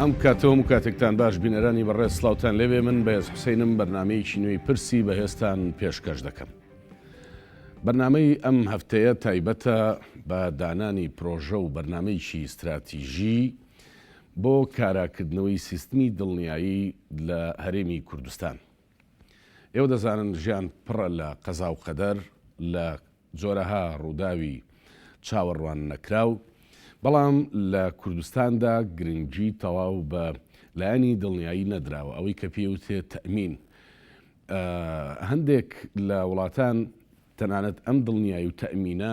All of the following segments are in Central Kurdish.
ئەم کاتە و هەموو کاتێکتان باش بینەرانی بەڕێز سڵاوتان لێبێ من بەهێز حوسینم بەرنمەیەکی نوێی پرسی بەهێزتان پێشکەش دەکەم. بەرنامەی ئەم هەفتەیە تایبەتە بە دانانی پرۆژە و بەرنمەیەکی ستراتیژی بۆ کاراکردنەوەی سیستمی دڵنیایی لە هەرێمی کوردستان. ئێوە دەزانن ژیان پڕە لە قەزا و قەدەر، لە جۆرەها ڕووداوی چاوەڕوان نەکراو، بەڵام لە کوردستاندا گرنگی تەواو بە لایەنی دڵنیایی نەدراوە، ئەوەی کە پێی وترێت تەئمین. هەندێک لە وڵاتان تەنانەت ئەم دڵنیایی و تەئمینە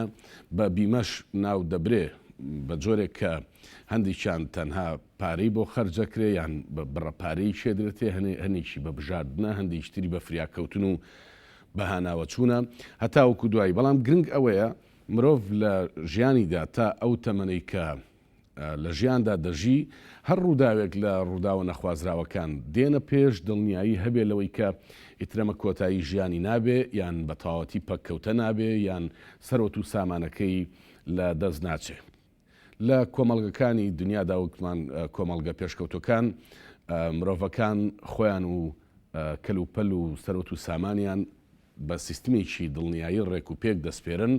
بە بیمەش ناو دەبرێ، بە جۆرێک کە هەندێکیان تەنها پارەی بۆ خەرج دەکرێ یان بە بڕە پارەیەکی ئەدرێتێ، هەنێکی بە بژاردنە، هەندێکی تری بە فریاکەوتن و بە هاناوەچوونە هەتاوەکو دوایی، بەڵام گرنگ ئەوەیە مرۆڤ لە ژیانیدا تا ئەو تەمەنەی کە لە ژیاندا دەژی، هەر ڕووداوێک لە ڕووداوە نەخوازراوەکان دێنە پێش، دڵنیایی هەبێ لەوەی کە ئیتر ئەمە کۆتایی ژیانی نابێ، یان بە تەواوەتی پەککەوتە نابێ، یان سەروەت و سامانەکەی لە دەست ناچێ. لە کۆمەڵگەکانی دنیادا وتمان کۆمەڵگە پێشکەوتووەکان، مرۆڤەکان خۆیان و کەلوپەل و سەروەت و سامانیان بە سیستمێکی دڵنیایی ڕێک و پێک دەسپێرن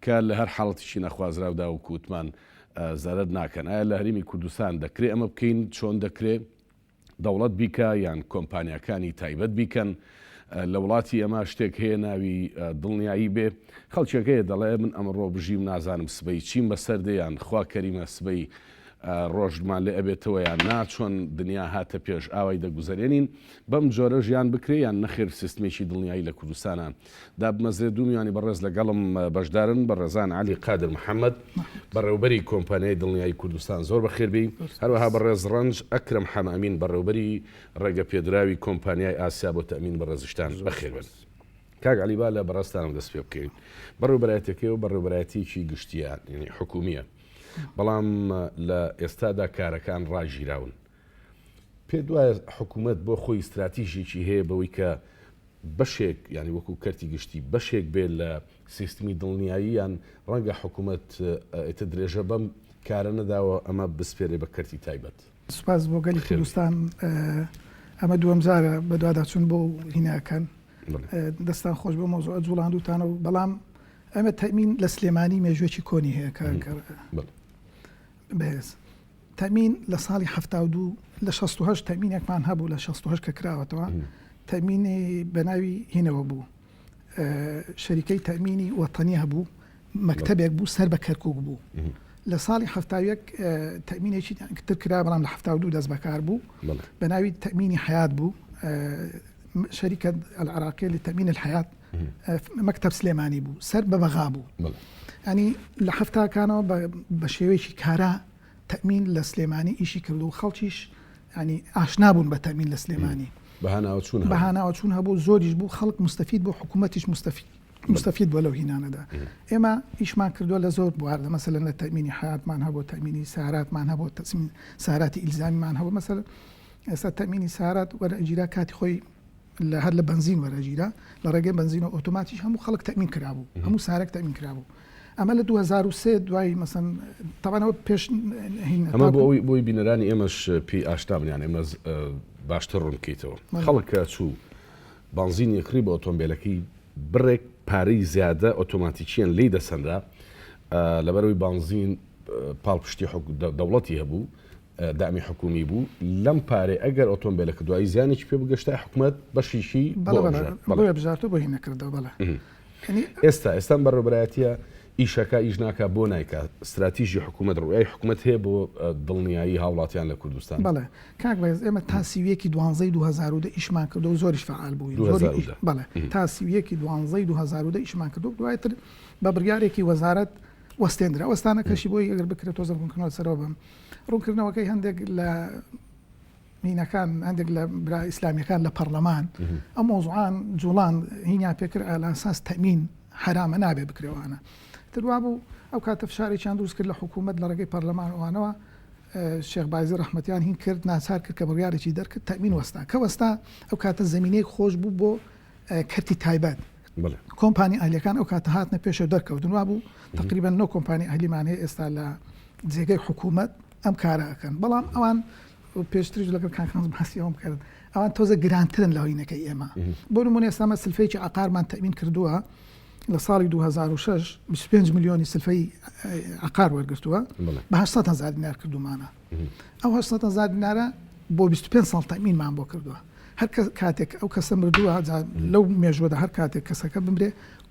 کە لە هەر حاڵەتێکی نەخوازراودا وەکو وتمان زەرەر ناکەن. ئایا لە هەرێمی کوردستان دەکرێ ئەمە بکەین؟ چۆن دەکرێ؟ دەوڵەت بیکا یان کۆمپانیاکانی تایبەت بیکەن؟ لە وڵاتی ئێمە شتێک هەیە ناوی دڵنیایی بێ، خەڵکێک هەیە دەڵێ من ئەمڕۆ بژیم نازانم سبەی چیم بەسەر دێ یان خوا کەریمە سبەی ڕۆژمان لێ ئەبێتەوە یان نا، چۆن دنیا هاتە پێش ئاوای دەگوزەرێنین، بەم جۆرە ژیان بکرێ یان نەخێر سیستمێکی دڵنیایی لە کوردستانا دابمەزرێ، دوو میوانی بەڕێز لەگەڵم بەشدارن، بەڕێزان عەلی قادر محەمەد بەڕێوبەری کۆمپانیای دڵنیایی کوردستان زۆر بەخێر بێی، هەروەها بەڕێز ڕەنج ئەکرەم حەمەئەمین بەڕێوبەری ڕێگەپێدراوی کۆمپانیای ئاسیا بۆ تەئمین بەڕێزیشتان بەخێر بێن. کاک عەلی با لە بەڕێزتانەوە دەست پێ بکەین، بەڕێوبەرایەتیەکەی و بەڕێوبەرایەتیەکی گشتیە یانی حکومیە، بەڵام لە ئێستادا کارەکان ڕاگیراون. پێت وایە حکوومەت بۆ خۆی ستراتیژێکی هەیە بەوەی کە بەشێک یانی وەکو کەرتی گشتی بەشێک بێ لە سیستمی دڵنیایی یان ڕەنگە حکوومەت ئیتر درێژە بەم کارە نەداوە ئەمە بسپێرێ بە کەرتی تایبەت؟ سوپاس بۆ گەلی کوردستان ئەمە دووەم جارە بەدواداچوون بۆ هیناکەن دەستان خۆش بۆ مەوزوعە جوڵاندوتانە و بەڵام ئەمە تەمین لە سلێمانی مێژوێکی کۆنی هەیە کە بەهێز تەمین لە ساڵی 72 لە 68 تەمینێکمان هەبوو لە 68 کە کراوەتەوە تەمینی بە ناوی هینەوە بوو شەریکەی تەمینی وەتەنی هەبوو مەکتەبێک بوو سەر بە کەرکک بوو لە ساڵی هەفتاویەک تەمینێکی تر کرا بەڵام لە 72 دەست بەکار بوو بە ناوی تەمینی حیات بوو شەریکە العراقیە لتەمین الحیات مەکتەب سلێمانی بوو سەر بە بەغا بوو ینی لە هەفتاکانەوە بە شێوەیەکی کارا تەمین لە سلێمانی ئیشی کرد و خەڵکیش ینی ئاشنا بوون بە تەمین لە سلێمانی بەهاناوەچوون بەهاناوەچوون هەبوو زۆریش بوو خەڵک مستەفید بۆ حکوومەتیش مستەفید مستەفید بووە لەو هینانەدا ئێمە ئیشمان کردووە لە زۆر بواردا مەسەلەن لە تەمینی حیاتمان هەبوو تەمینی ساراتمان هەبوو تەسمین ساراتی ئیلزامیمان هەبوو مەسەلەن ئێستا تەمینی سارات وەرئەگیرا کاتی خۆی لە هەر لە بەنزین وەرەگیرا لە ڕێگەی بەنزین و ئۆتۆماتیش هەموو خەڵک تەمین کرابوو هەموو سارێک تەمین کرابوو ئەمە لە 2003 دوای مەسەن تەوانەوە پێش ئەمە بۆ ئەوی بۆی بینەرانی ئێمەش پێی ئاشنا بن یان ئێمە باشتر ڕوون بکەیتەوە خەڵک کە چوو بانزین یەکڕی بۆ ئۆتۆمبیلەکەی بڕێک پارەی زیادە ئۆتۆماتیکیان لی دەسەنرا لەبەرەوەی بانزین پاڵپشتی دەوڵەتی هەبوو دەعمی حکومی بوو لەم پارەی ئەگەر ئۆتۆمبێلەکە دوایی زیانێکی پێ بگەشتای حکومەت بەشیکی بەڵێ بەڵێ بۆیە بژارتوو بۆی نەکردەوە بەڵێ ئێستا ئێستا بەڕێوەبەرایەتیە ئیشەکە ئیش ناکا بۆ نایکا ستراتیژی حکوومەت ڕوئیای حکوومەت هەیە بۆ دڵنیایی هاوڵاتیان لە کوردستان بەڵێ کاک بەێز ئێمە تا سیویەکی دوانزەی 2010 ئیشمان کردو و زۆریش فعال بووین زۆری بەڵێ تا سیویەکی دوانزەی 2010 ئیشمان کردو دوایتر بە بڕیارێکی وەزارەت وەستێندرا وەستانەکەشی بۆی ئەگەر بکرێت تۆزە ڕوونکردنەوە سەرەوە بم ڕوونکردنەوەکەی هەندێک لە مینەکان هەندێک لە برا ئیسلامیەکان لە پەرلەمان ئەم مۆزوعان جوڵان هینیان پێکرد ئالاساس تەمین حرامە نابێ بکرێوانە تروا بوو ئەو کاتە فشارێکیان دروست کرد لە حکوومەت لە ڕێگەی پەرلەمان ئەوانەوە شێخ بازی ڕەحمەتیان هین کرد ناچار کرد کە بڕیارێکی دەرکرد تەمین وەستا کە وەستا ئەو کاتە زمینەیەک خۆش بوو بۆ کەرتی تایبەت کۆمپانی ئەهلیەکان ئەو کاتە هاتنە پێشەوە دەرکەوتن وابوو تقریبا نۆ کۆمپانی ئەهلیمان هەیە ئێستا لە جێگەی حکوومەت ئەم کارە ئەکەن بەڵام ئەوان. پێشتریش لەگەڵ کاک هەنس باسی ئەوەم کرد ئەوان تۆزە گرانترن لە هینەکەی ئێمە بۆ نمونە ئێستا مە سلفەیەکی عقارمان تەمین کردووە لە ساڵی 2006 25 میلیۆنی سلفەی عقار وەرگرتووە بە 800 هزار دینار کردومانە ئەو 800 هزار دینارە بۆ 25 ساڵ تەمینمان بۆ کردووە هەر کاتێک ئەو کەسە مردووە لەو مێژوەدا هەر کاتێک کەسەکە بمرێ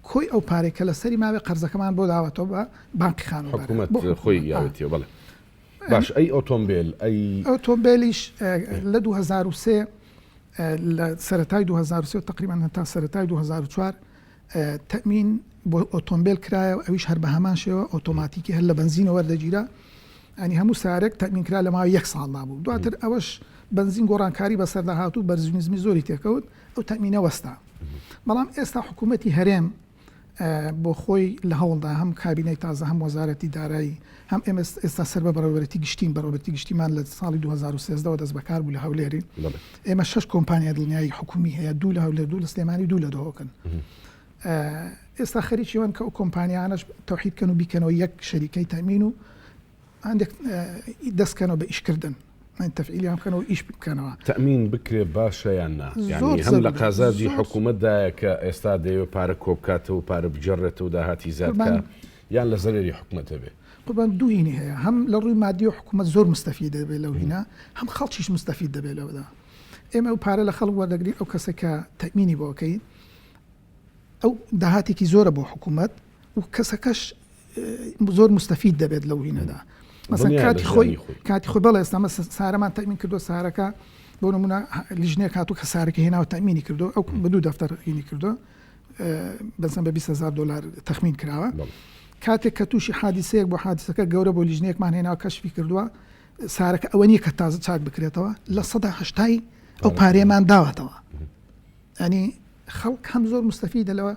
کۆی ئەو پارەی کە لەسەری ماوێ قەرزەکەمان بۆ داوەتەوە بە بانقی خانووبەرە. حکومەت خۆی یاوێتیەوە بەڵێ. باش ئەی ئۆتۆمبێل ئەی. ئۆتۆمبێلیش لە 2003 لە سەرەتای 2003 تقریبا هەتا سەرەتای 2004 تەمین بۆ ئۆتۆمبێل کرایە و ئەویش هەر بە هەمان شێوە ئۆتۆماتیکی هەر لە بەنزینە وەردەگیرا ئەنی هەموو سارێک تەمین کرا لە ماوەی یەک ساڵدا بوو دواتر ئەوەش بەنزین گۆڕانکاری بەسەردا هات و بەرزونزمی زۆری تێکەوت ئەو تەمینە وەستا بەڵام ئێستا حکوومەتی هەرێم بۆ خۆی لە هەوڵدا هەم کابینەی تازە هەم وەزارەتی دارایی هەم ئێمە ئێستا سەر بە بەڕێوەبەرێتی گشتین بەڕێوەبەرێتی گشتیمان لە ساڵی 2013ەوە دەست بەکار بوو لە هەولێرین ئێمە شش کۆمپانیا دڵنیایی حکومی هەیە دوو لە هەولێر دوو لە سلێمانی دوو لە دهۆکن ئێستا خەریکیوان کە ئەو کۆمپانیانەش تەوحید کەن و بیکەنەوە یەک شەریکەی تەمین و هەندێک دەست کەنەوە بە ئیشکردن تەفعیلیان بکەنەوە ئیش بکەنەوە. تەئمین بکرێ باشە یان نا؟ یانی هەم لە قازانجی حکوومەتدایە کە ئێستا دەیەوێ پارە کۆ بکاتەوە و پارە بگێڕێتەوە و داهاتی زیاد بکا یان لە زەرەری حکومەتە بێ؟ قوربان دوو هینی هەیە هەم لە ڕووی مادیەوە حکوومەت زۆر مستەفید دەبێ لەو هینە هەم خەڵکیش مستەفید دەبێ لەوەدا ئێمە ئەو پارە لە خەڵک وەردەگرین ئەو کەسە کە تەئمینی بۆ ئەکەین ئەو داهاتێکی زۆرە بۆ حکوومەت و کەسەکەش زۆر مستەفید دەبێت لەو هینەدا مەسەن کاتی خۆی کاتی خۆی بەڵێ ئێستا مەسە سارەمان تەمین کردو سارەکە بۆ نمونە لیژنێک هاتوو کە سارەکە هێناوە تەمینی کردو ئەو بە دوو دەفتەر هینی کردو بەسەن بە 20هزار دلار تەخمین کراوە کاتێک کە تووشی حادیسەیەک بۆ حادیسەکە گەورە بۆ لیژنێکمان هێناوە کەشفی کردووە سارەکە ئەوە نییە کە تازە چاک بکرێتەوە لە سەدا هەشتای ئەو پارێمان داوەتەوە ینی خەڵک هەم زۆر مستەفیدە لەوە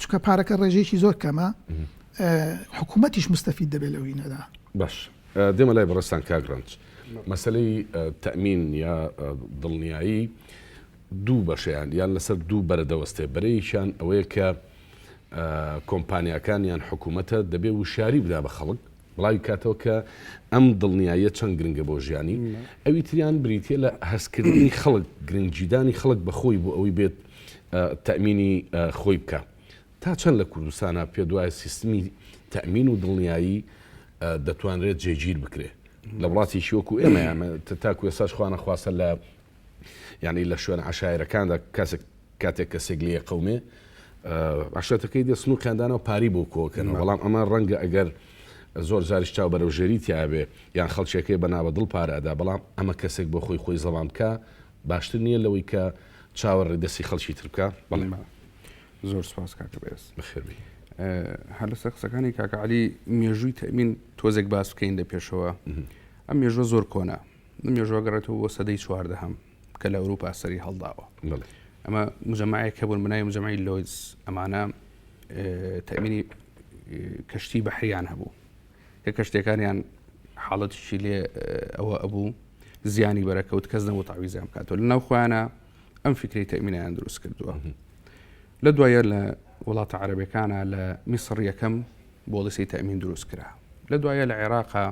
چونکە پارەکە ڕێژەیەکی زۆر کەمە حکوومەتیش مستەفید دەبێت لەو هینەدا. باش دێمە لای بەڕێزتان کاک ڕەنج مەسەلەی تەئمین یا دڵنیایی دوو بەشەیان یان لەسەر دوو بەرە دەوەستێ بەرەیەکیان ئەوەیە کە کۆمپانیاکان یان حکوومەتە دەبێ وشیاری بدا بە خەڵک بڵاوی کاتەوە کە ئەم دڵنیاییە چەند گرنگە بۆ ژیانی ئەوی تریان بریتە لە هەستکردنی خەڵک گرنگیدانی خەڵک بە خۆی بۆ ئەوەی بێت تەئمینی خۆی بکا تا چەند لە کوردستانا پێت وایە سیستمی تەئمین و دڵنیایی دەتوانرێت جێگیر بکرێ لە وڵاتێکی وەکو ئێمە تاکو ئێستاش خوا نەخواستە لە یعنی لە شوێن عشایرەکاندا کەسێک کاتێک کەسێک لێ قومێ عشرەتەکەی دێ سنووقیان داناوە پاری بۆ کۆکەنەوە بەڵام ئەمە ڕەنگە ئەگەر زۆر جاریش چاو بەرەو ژێری تیاابێ یان خەڵکێکەی بە نابەدڵ پارە ئەدا بەڵام ئەمە کەسێک بۆ خۆی خۆی زەڵام بکە باشتر نییە لەوەی کە چاوەڕێی دەستی خەڵکی تر بکا؟ بەڵێ. زۆر سپاس کاکە بەرێز. بەخێربێی. هەر لەسەر قسەکانی کاکە عەلی مێژووی تەئمین تۆزێک باس بکەین لە پێشەوە. ئەم مێژووە زۆر کۆنە. ئەم مێژووە گەڕێتەوە بۆ سەدەی چواردەهەم کە لە ئەوروپا سەری هەڵداوە. ئەمە مجەمەعێک هەبوون بە ناوی مجەمەعی لۆیدز ئەمانە تەئمینی کەشتی بەحریان هەبوو. کە کەشتیەکانیان حاڵەتیشی لێ ئەوە ئەبوو زیانی بەرەکەوت کەس نەبوو تاویزیان بکاتەوە لە ناو خۆیانە ئەم فکری تەمینیان دروست کردووە لە دوایە لە وڵاتە عەرەبەکانە لە میسڕ یەکەم بۆڵیسی تەمین دروست کرا لە دوایە لە عێراقا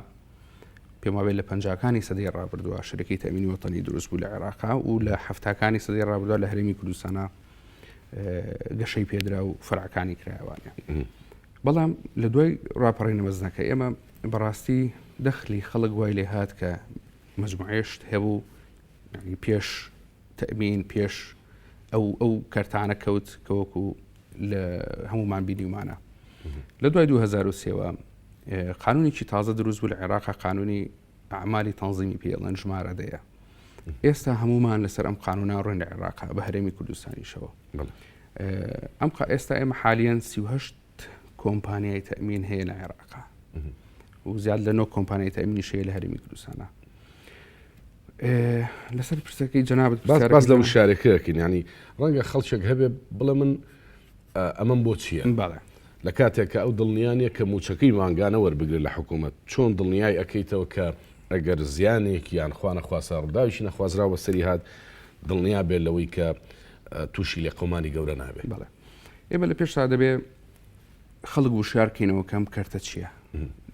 پێم وابێت لە پەنجاکانی سەدەی ڕابردووە شەرەکەی تەمینی وەتەنی دروست بوو لە عێراقا و لە حەفتاکانی سەدەی ڕابردووە لە هەرێمی کوردستانە گەشەی پێدرا و فەرعەکانی کرایەوانە بەڵام لە دوای ڕاپەڕینە مەزنەکە ئێمە بەڕاستی دەخلی خەڵک وای لێ هات کە مەجموعەیە شت هەبوو یعنی پێش تەئمین پێش ئەو ئەو کەرتانە کەوت کە وەکو لە هەمومان بینیومانە لە دوای 2023ەوە قانونێکی تازە دروست بوو لە عێراق قانونی ئەعمالی تەنزیمی پێڵەن ژمارە دەیە ئێستا هەمومان لەسەر ئەم قانونا ڕۆین لە عێراق بە هەرێمی کوردستانیشەوە ئەم ئێستا ئێمە حالیەن 38 کۆمپانیای تەمین هەیە لە عێراق و زیاد لە نۆ کۆمپانیای تەمینیش هەیە لە هەرێمی کوردستانە لەسەر پرسەکەی جەنابەت باس لە وشارەکەکەین ینی ڕەنگە خەڵکێک هەبێ بڵێ من ئەمەم بۆ چییە؟ بەڵێ. لە کاتێک کە ئەو دڵنیا نییە کە مووچەکەی مانگانە وەربگرێت لە حکوومەت، چۆن دڵنیای ئەکەیتەوە کە ئەگەر زیانێک یان خوا نەخواستە ڕووداوێکی نەخوازراو بەسەری هات، دڵنیا بێت لەوەی کە تووشی لێقەومانی گەورە نابێت؟ بەڵێ. ئێمە لە پێشتا دەبێ خەڵک وشیار کەینەوە کە ئەم کەرتە چییە.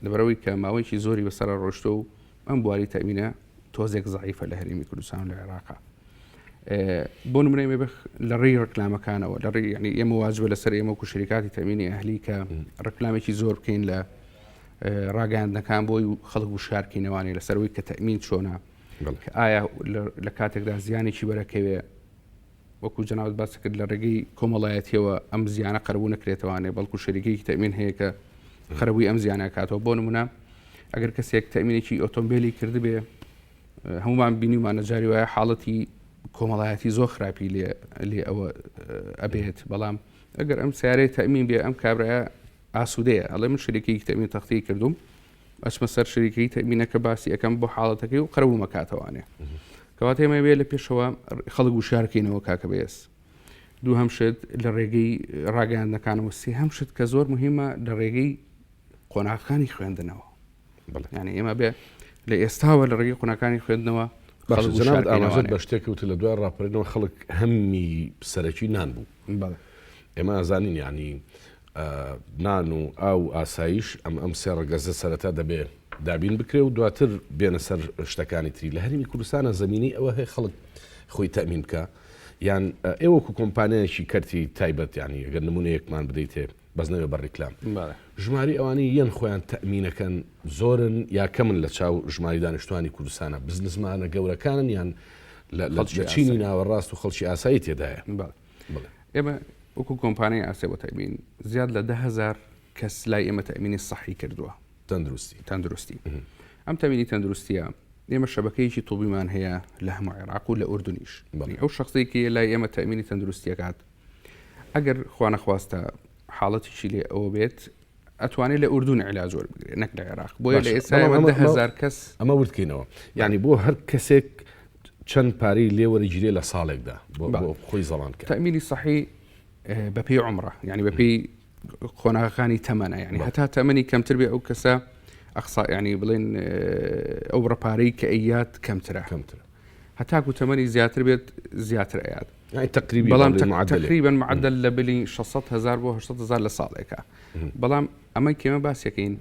لەبەرئەوەی کە ماوەیەکی زۆری بەسەرا ڕۆیشتووە و ئەم بواری تەئمینە. تۆزێک زعیفە لە هەرێمی کوردستان و لە عێراقا بۆ نمونە ئێمە بخ لە ڕێی ڕکلامەکانەوە لە ڕێی ینی ئێمە واجبە لەسەر ئێمە و شەریکاتی تەمینی ئەهلی کە ڕکلامێکی زۆر بکەین لە ڕاگەیاندنەکان بۆی و خەڵک وشارکەینەوانی لەسەرەوەی کە تەمین چۆنە کە ئایا لە کاتێکدا زیانێکی بەرەکەوێ وەکو جەنابت باست کرد لە ڕێگەی کۆمەڵایەتیەوە ئەم زیانە قەرەبوو نەکرێتەوانێ بەڵکو شەریکێکی تەمین هەیە کە قەرەبووی ئەم زیانە کاتەوە بۆ نمونە ئەگەر کەسێک تەمینێکی ئۆتۆمبیلی کردبێ هەمومان بینیمانە جاری وایە حاڵەتی کۆمەڵایەتی زۆر خراپی لێ لێ ئەوە ئەبێت بەڵام ئەگەر ئەم سیارەی تەمین بێ ئەم کابرایە ئاسوودەیە ئەڵێ من شەریکێکی تەمین تەختی کردوم ئەچمە سەر شەریکەی تەئمینەکە باسی ئەکەم بۆ حاڵەتەکەی و قەرەبووم ئەکاتەوانێ کەواتە ئێمە بێ لە پێشەوە خەڵک وشارکەینەوە کاکە بەێز دووهەم شت لە ڕێگەی ڕاگەیاندنەکانەوە سێهەم شت کە زۆر مهمە لە ڕێگەی قۆناغەکانی خوێندنەوە یعنی ئێمە بێ لە ئێستاوە لە ڕێگەی قۆناغەکانی خوێندنەوە باشە جەنابت ئاماژەت بە شتێک وت لە دوای ڕاپەرینەوە خەڵک هەمی سەرەکی نان بوو ئێمە ئازانین یعنی نان و ئاو و ئاسایش، ئەم ئەم سێ ڕەگەزە سەرەتا دەبێ دابین بکرێ و دواتر بێنە سەر شتەکانی تری. لە هەرێمی کوردستانا زەمینەی ئەوە هەیە خەڵک خۆی تەئمین بکا؟ یان ئێوە وەکوو کۆمپانیایەکی کەرتی تایبەت یانی ئەگەر نموونەیەکمان بدەیتێ بەس نەبێ بە ڕیکلام ژماری ئەوانەی یەن خۆیان تەئمینەکەن زۆرن یا کەمن لە چاو ژماری دانیشتوانی کوردستانا؟ بزنسمانە گەورەکانن یان لە لە چینی ناوەڕاست و خەڵکی ئاسایی تێدایە؟ بەڵێ. ئێمە وەکو کۆمپانیای ئاسیا بۆ تەئمین زیاد لە 10هزار کەس لای ئێمە تەئمینی سەحی کردووە. تەندروستی. تەندروستی. ئەم تەمینی تەندروستیە ئێمە شەبەکەیەکی طبیمان هەیە لە هەموو عێراق و لە ئوردنیش. ئەو شخصێکی لای ئێمە تەمینی تەندروستیەکات ئەگەر خوانەخواستە حاڵەتێکی لێ ئەوە بێت ئەتوانێت لە ئوردون عیلاج وەربگرێت نەک لە عێراق بۆیە لە ئێستا 10000 کەس ئەمە وردکەینەوە یعنی بۆ هەر کەسێک چەند پارەی لێ وەرەگیرێ لە ساڵێکدا بۆ خۆی زەڵان کە تەمینی سەحی بەپێی عمرە یعنی بەپێی قۆناغەکانی تەمەنە یعنی هەتا تەمەنی کەمتر بێ ئەو کەسە ئەقسا ینی بڵێن ئەو بڕە پارەی کە ئەیات کەمترە کەمترە هەتاکو تەمەنی زیاتر بێت زیاتر ئەیات تقریبا بەڵام تقریبا معدل لە بلی 600 هزار بۆ 800 هزار لە ساڵێکە بەڵام ئەمەی کێمە باسیەکەین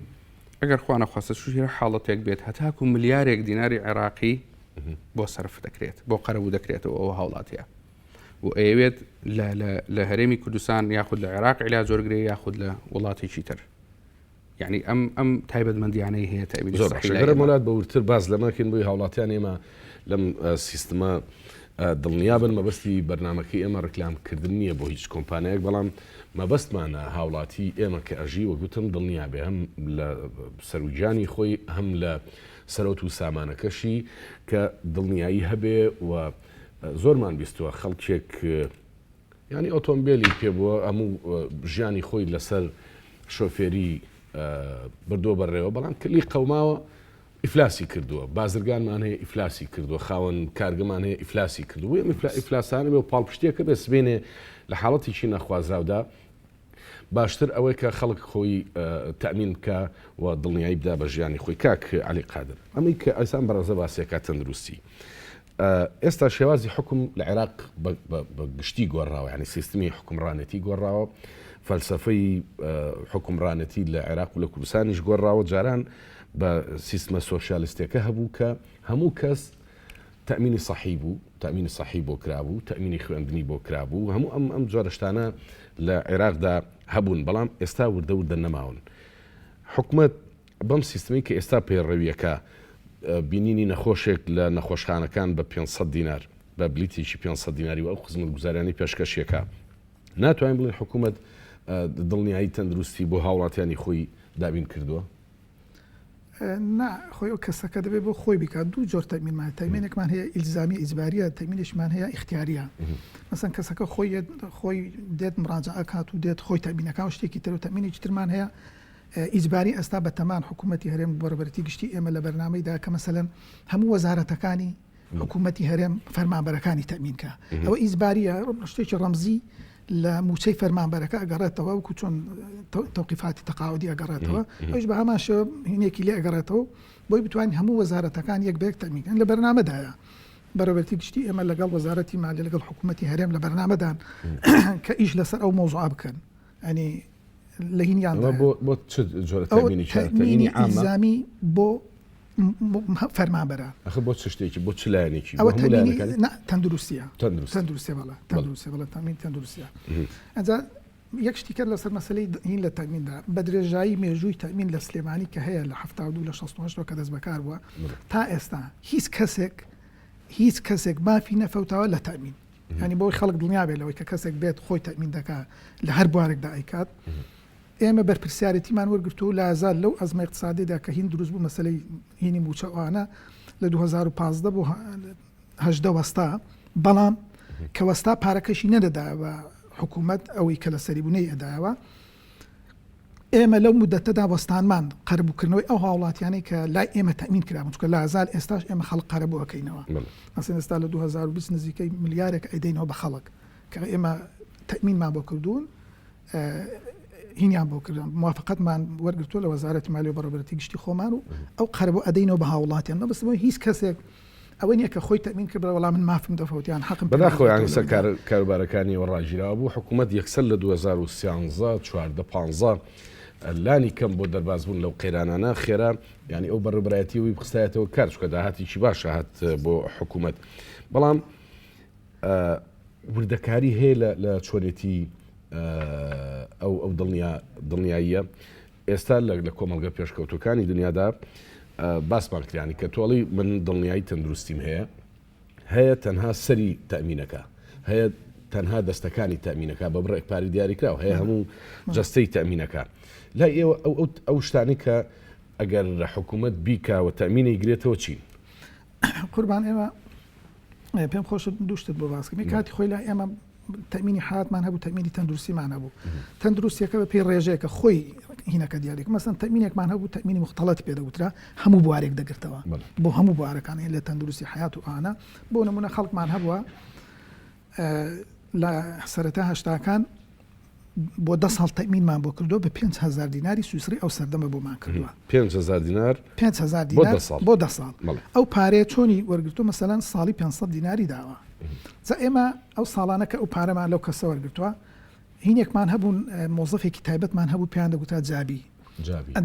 ئەگەر خوا نەخواستە تووشی هەر حاڵەتێک بێت هەتاکو ملیارێک دیناری عێراقی بۆ سەرف دەکرێت بۆ قەرەبوو دەکرێتەوە ئەو هاوڵاتیە و ئەیەوێت لە هەرێمی کوردستان یاخود لە عێراق عیلاج وەرگێ یاخود لە وڵاتێکی تر یعنی ئەم ئەم تایبەتمەندیانەی هەیە تەئمینی زۆر باشە گەرە مۆلات بە وردتر باس لەمەکەین بۆی هاوڵاتیان ئێمە لەم سیستمە دڵنیا بن مەبەستی بەرنمەکەی ئێمە ڕکلام کردن نییە بۆ هیچ کۆمپانیایەک بەڵام مەبەستمانە هاوڵاتی ئێمە کە ئەژی وە گوتم دڵنیا بێ هەم لە سەروگیانی خۆی هەم لە سەرۆت و سامانەکەشی کە دڵنیایی هەبێ و زۆرمان بیستووە خەڵکێک یانی ئۆتۆمبێلی پێ بووە هەموو ژیانی خۆی لەسەر شۆفێری بردووە بەڕێوە بەڵام کلی قەوماوە ئیفلاسی کردووە بازرگانمان هەیە ئیفلاسی کردووە خاوەن کارگەمان هەیە ئیفلاسی کردووە ئەم ئیفلاسانە بێ و پاڵپشتیەکە بێ سبێنێ لە حاڵەتێکی نەخوازراودا باشتر ئەوەی کە خەڵک خۆی تەمین بکە و دڵنیایی بدا بە ژیانی خۆی کاک علی قادر ئەمەی کە ئەسان بەڕێزە باسیەکە تەندروستی ئێستا شێوازی حوکم لە عێراق بە گشتی گۆڕاوە، یانی سیستمی حوکمڕانێتی گۆڕاوە، فەلسەفەی حوکمڕانێتی لە عێراق و لە کوردستانیش گۆڕاوە، جاران بە سیستمە سۆسیالیستەکە هەبوو کە هەموو کەس تەمینی سەحی بوو، تەمینی سەحی بۆ کرابوو، تەمینی خوێندنی بۆ کرابوو، هەموو ئەم ئەم جۆرە شتانە لە عێراقدا هەبوون، بەڵام ئێستا وردە وردە نەماون. حکومەت بەم سیستمەی کە ئێستا پەیڕەویەکا، بینینی نەخۆشێک لە نەخۆشخانەکان بە 500 دینار، بە بلیتێکی 500 دیناری و ئەو خزمەتگوزاریانەی پێشکەشیەکا، ناتوانین بڵێین حکوومەت دڵنیایی تەندروستی بۆ هاوڵاتیانی خۆی دابین کردووە؟ نا، خۆی ئەو کەسەکە دەبێت بۆ خۆی بیکات. دوو جۆر تەمینمان هەیە، تەمینێکمان هەیە ئیلزامی ئیجباریە، تەمینێکمان هەیە ئیختیاریە. مەسەن کەسەکە خۆی خۆی دێت مراجعە کات و دێت خۆی تەمینەکە و شتێکی تر و تەمینێکی ترمان هەیە ئیجباری ئێستا بەتەمان حکوومەتی هەرێم و بەڕێوەبەرێتی گشتی ئێمە لە بەرنامەیدا کە مەسەلەن هەموو وەزارەتەکانی حکوومەتی هەرێم فەرمانبەرەکانی تەمین کە ئەوە ئیجباریە شتێکی ڕەمزی لە موچەی فەرمانبەرەکە ئەگەڕێتەوە وەکو چۆن تەوقیفاتی تەقاعودی ئەگەڕێتەوە ئەوش بە هەمان شێوە هینێکی لێ ئەگەڕێتەوە بۆی بتوانین هەموو وەزارەتەکان یەک بە یەک تەمین کەن لە بەرنامەدایە بەڕێوەبەرێتی گشتی ئێمە لەگەڵ وەزارەتی مالی لەگەڵ حکوومەتی هەرێم لە بەرنامەدان کە ئیش لەسەر ئەو مەوزوعە بکەن ئەنی لە هینیان بۆ چ جۆرە تەمینی ئیلزامی بۆ. فەرمانبەران. ئەخر بۆ چ شتێکی بۆ چ لایەنێکی ئەوە تەمینی نا تەندروستیە تەندروستیە بەڵێ تەندروستیە بەڵێ تەمین تەندروستیە ئەجا یەک شتی کەر لەسەر مەسەلەی هین لە تەمیندا بە درێژایی مێژووی تەمین لە سلێمانی کە هەیە لە 72 لە 68 کە دەست بەکار بووە تا ئێستا هیچ کەسێک هیچ کەسێک مافی نەفەوتاوە لە تەمین ینی بۆی خەڵک دڵنیا بێت لەوەی کە کەسێک بێت خۆی تەمین دەکا لە هەر بوارێکدا ئەیکات ئێمە بەرپرسیارێتیمان وەرگرتووە و لازال لەو ئەزمە ئیقتسادیەدا کە هین دروست بوو مەسەلەی هینی مووچە ئەوانە لە 2015 بۆ 18 وەستا بەڵام کە وەستا پارەکەشی نەدەدایەوە حکوومەت ئەوەی کە لەسەری بوو نەی ئەدایەوە ئێمە لەو مدەتەدا وەستانمان قەرەبووکردنەوەی ئەو هاوڵاتیانەی کە لای ئێمە تەمین کرابوون چونکە لازال ئێستاش ئێمە خەڵک قەرەبوو ئەکەینەوە مەسەن ئێستا لە 2020 نزیکەی ملیارێک ئەیدەینەوە بە خەڵک کە ئێمە تەمینمان بۆ کردوون هینیان بۆ کردن موافقەتمان وەرگرتووە لە وەزارەتی مالی و بەڕێوەبەرێتی گشتی خۆمان و ئەو قەرەبوو ئەدەینەوە بە هاوڵاتیان مەبەستم هیچ کەسێک ئەوە نییە کە خۆی تەمین کرد بڵێ وەڵا من مافم دەفەوت یان حەقم پێ بەداخەوە نادرێتەوە یانی سەر لەوەدا. کار کاروبارەکانیەوە ڕاگیراوە بوو حکوومەت یەکسەر لە 2013 14 پانزە لانی کەم بۆ دەربازبوون لەو قەیرانانە خێرا یانی ئەو بەڕێوەبەرایەتیەوەی بخستایەتەوە کار چونکە داهاتێکی باشە هات بۆ حکوومەت بەڵام وردەکاری هەیە لە چۆنێتی ئەو ئەو دڵنیا دڵنیاییە ئێستا لە کۆمەڵگە پێشکەوتەکانی دنیادا باسمان کرانی کە تۆڵی من دڵنیایی تەندروستیم هەیە هەیە تەنها سەری تەمینەکە هەیە تەنها دەستەکانی تەمینەکە بە بڕێک پاری دیاریکراوە هەیە هەموو جستەی تەمینەکە لای ئێوە ئەو ئەو شتانی کە ئەگەر حکوومەت بیکاوە تەمینی گرێتەوە چین قوربان ئێمە پێم خۆشە دوو شتت بۆ باس کەم کاتی خۆی لای ئێمە تەمینی حاتمان هەبوو تەمینی تەندروستیمان هەبوو تەندروستیەکە بە پێی ڕێژەیەکە خۆی هینەکە دیارێک مەسەن تەمینێکمان هەبوو تەمینی مختلط پێ دەگوترا هەموو بوارێک دەگرتەوە بۆ هەموو بوارەکان لە تەندروستی حیات و ئانا بۆ نمونە خەڵکمان هەبووە لە سەرەتا هەشتاکان بۆ دە ساڵ تەئمینمان بۆ کردووە بە 5000 دیناری سویسری ئەو سەردەمە بۆمان کردووە. 5000 دینار 5000 دینار بۆ دە ساڵ. ئەو پارەیە چۆنی وەرگرتووە مەسەلەن ساڵی 500 دیناری داوە. جا ئێمە ئەو ساڵانە کە ئەو پارەمان لەو کەسە وەرگرتووە هینێکمان هەبوون مۆزەفێکی تایبەتمان هەبوو پێیان دەگوترا جابی.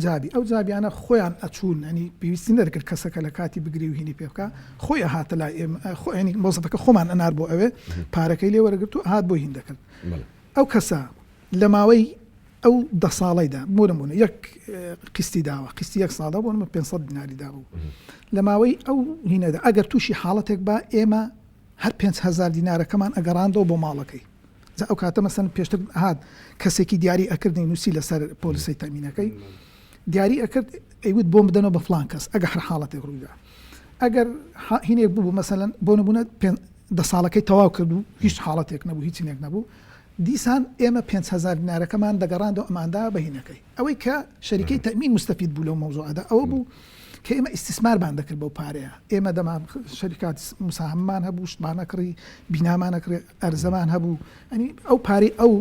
جابی ئەو جابیانە خۆیان ئەچوون ینی پێویستی نەدەکرد کەسەکە لە کاتی بگری و هینی پێ بکا خۆی ئەهاتە لای ئێمە خۆ ینی مۆزەفەکە خۆمان ئەنار بۆ ئەوێ پارەکەی لێ وەرەگرت و ئەهات بۆ هین دەکرد. ئەو کەسە لە ماوەی ئەو دە ساڵەیدا بۆ نموونە یەک قیستی داوە قیستی یەک ساڵدا بۆ نموونە 500 دیناری دابوو لە ماوەی ئەو هینەدا ئەگەر تووشی حاڵەتێک با ئێمە هەر 5000 دینارەکەمان ئەگەڕاندەوە بۆ ماڵەکەی جا ئەو کاتە مەسەن پێشتر هات کەسێکی دیاری ئەکردنی نووسی لەسەر پۆلیسی تەمینەکەی دیاری ئەکرد ئەیوت بۆم بدەنەوە بە فلان کەس ئەگە هەر حاڵەتێک ڕوویدا ئەگەر هینێک بوو مەسەلەن بۆ نمونە دە ساڵەکەی تەواو کرد و هیچ حاڵەتێک نەبوو هیچ نێک نەبوو دیسان ئێمە 5هزار دینارەکەمان دەگەڕاندەوە ئەماندا بە هینەکەی ئەوەی کە شەریکەی تەمین مستەفید بوو لەو مەوزوعەدا ئەوە بوو کە ئێمە ئیستیسمارمان دەکرد بەو پارەیە ئێمە دەمان شەریکات مساهممان هەبوو شتمانە کڕی بینامانە کڕی ئەرزەمان هەبوو ئەنی ئەو پارەی ئەو